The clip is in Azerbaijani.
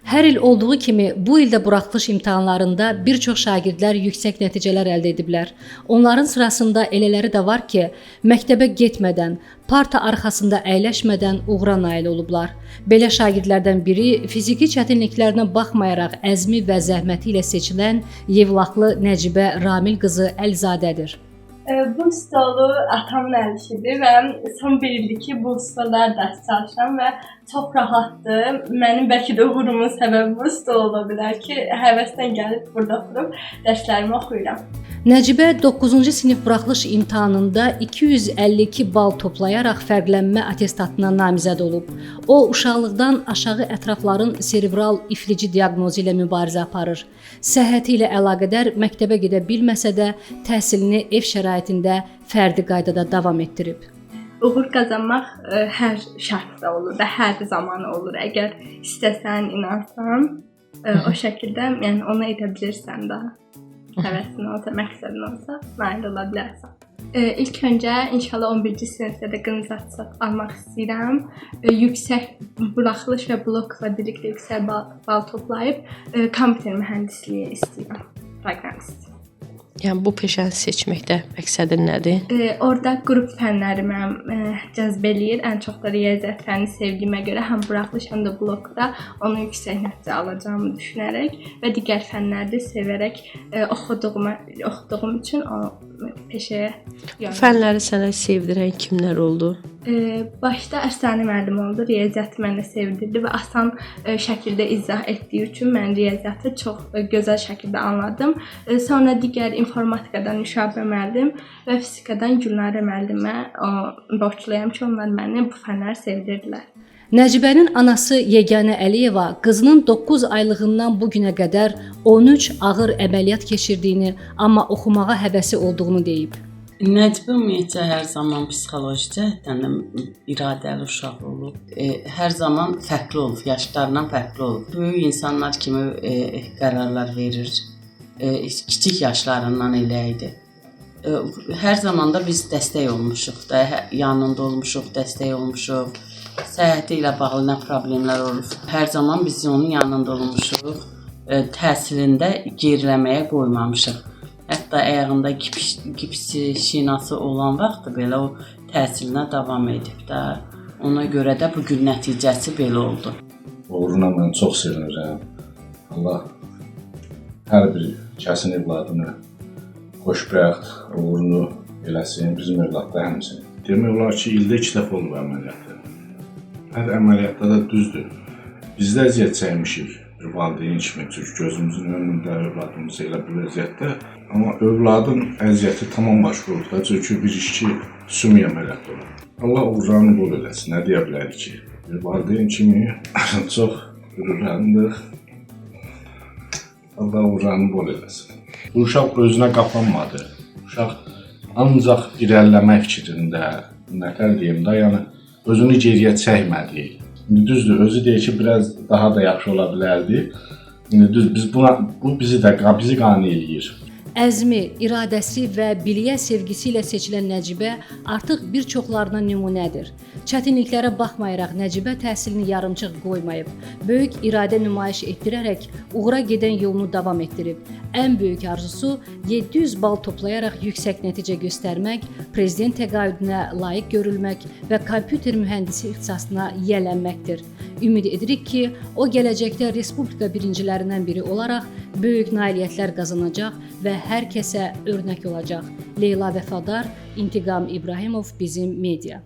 Hər il olduğu kimi bu il də buraxılış imtahanlarında bir çox şagirdlər yüksək nəticələr əldə ediblər. Onların sırasında elələri də var ki, məktəbə getmədən, parta arxasında əyləşmədən uğura nail olublar. Belə şagirdlərdən biri fiziki çətinliklərinə baxmayaraq əzmi və zəhməti ilə seçilən Yevlaxlı Nəcibə Ramil qızı Əlizadədir. Bu stolu atamın əl işidir və son bir ildir ki, bu stolda dərs çalışıram və çox rahatdır. Mənim bəlkə də uğurumun səbəbi bu stol ola bilər ki, həvəslə gəlib burada oturub dərslərimi oxuyuram. Nəcibə 9-cu sinif buraxılış imtahanında 252 bal toplayaraq fərqlənmə attestatına namizəd olub. O, uşaqlıqdan aşağı ətrafların serebral iflici diaqnozu ilə mübarizə aparır. Səhhəti ilə əlaqədar məktəbə gedə bilməsə də təhsilini ev şəraitində fərdi qaydada davam etdirib. Uğur qazanmaq hər şərtdə olur və hər zaman olur. Əgər istəsən, inansan, o şəkildə, yəni onu edə bilirsən də. Həvəsin olsa, məqsədin olsa, nail ola bilərsən. İlk öncə inşallah 11-ci sinifdə də qırmızı attestat almaq istəyirəm. Yüksək buraxılış və blokla birlikdə yüksək bal toplayıb kompüter mühəndisliyi istəyirəm. Proqramist. Yəni bu peşəni seçməkdə məqsədin nədir? Orada qrup fənləri mənim cəzb eləyir. Ən çox da riyaziyyat fənni sevdiyimə görə həm buraxılış, həm də blokda onu yüksək nəticə alacağımı düşünərək və digər fənləri də sevərək oxuduğum üçün o peşəyə yönəldim. Fənləri sənə sevdirən kimlər oldu? Başda Əfsanə müəllim oldu. Riyaziyyatı mənə sevdirdi və asan şəkildə izah etdiyi üçün mən riyaziyyatı çox gözəl şəkildə anladım. Sonra digər informatikadan Nüşabə müəllim və fizikadan Gülnarə müəllimə borcluyam ki, onlar məni bu fənləri sevdirdilər. Nəcibənin anası Yeganə Əliyeva qızının 9 aylığından bu günə qədər 13 ağır əməliyyat keçirdiyini, amma oxumağa həvəsi olduğunu deyib. Nəcibə ümumiyyətcə hər zaman psixoloji cəhətdən də iradəli uşaq olub. Hər zaman fərqli olub, yaşlarından fərqli olub. Böyük insanlar kimi qərarlar verir. Kiçik yaşlarından elə idi. Hər zaman da biz dəstək olmuşuq da, yanında olmuşuq, dəstək olmuşuq. Səhhəti ilə bağlı nə problemlər olub. Hər zaman biz onun yanında olmuşuq. Təhsilində geriləməyə qoymamışıq. Hətta ayağında gipsi, şinası olan vaxtı belə o təhsilinə davam edib də. Ona görə də bu gün nəticəsi belə oldu. Uğuruna mən çox sevinirəm. Allah hər bir kəsin evladını xoşbəxt, uğurlu eləsin, bizim övlad da həmçinin. Demək olar ki, ildə 2 dəfə olub əməliyyatı. Hər əməliyyatda da düzdür. Biz də əziyyət çəkmişik bir valideyn kimi, çünki gözümüzün önündə övladımız elə bir vəziyyətdə. Amma övladın əziyyəti tamam başqa olur da, çünki bir işçi sümük əməliyyatı olur. Allah uğurlarını bol eləsin, nə deyə bilərik ki? Bir valideyn kimi çox qürurlandıq. Allah uğurlarını bol eləsin. Bu uşaq özünə qapanmadı. Uşaq ancaq irəliləmək fikrində, nətər deyim də, yəni özünü geriyə çəkmədi. İndi düzdür, özü deyir ki, biraz daha da yaxşı ola bilərdi. İndi düz biz buna bu bizi də bizi qane eləyir. Əzmi, iradəsi və biliyə sevgisi ilə seçilən Nəcibə artıq bir çoxlarına nümunədir. Çətinliklərə baxmayaraq Nəcibə təhsilini yarımçıq qoymayıb, böyük iradə nümayiş etdirərək uğura gedən yolunu davam etdirib. Ən böyük arzusu 700 bal toplayaraq yüksək nəticə göstərmək, prezident təqaüdünə layiq görülmək və kompüter mühəndisi ixtisasına yiyələnməkdir. Ümid edirik ki, o gələcəkdə respublika birincilərindən biri olaraq böyük nailiyyətlər qazanacaq və hər kəsə örnək olacaq. Leyla Vəfadar, İntiqam İbrahimov, Bizim Media.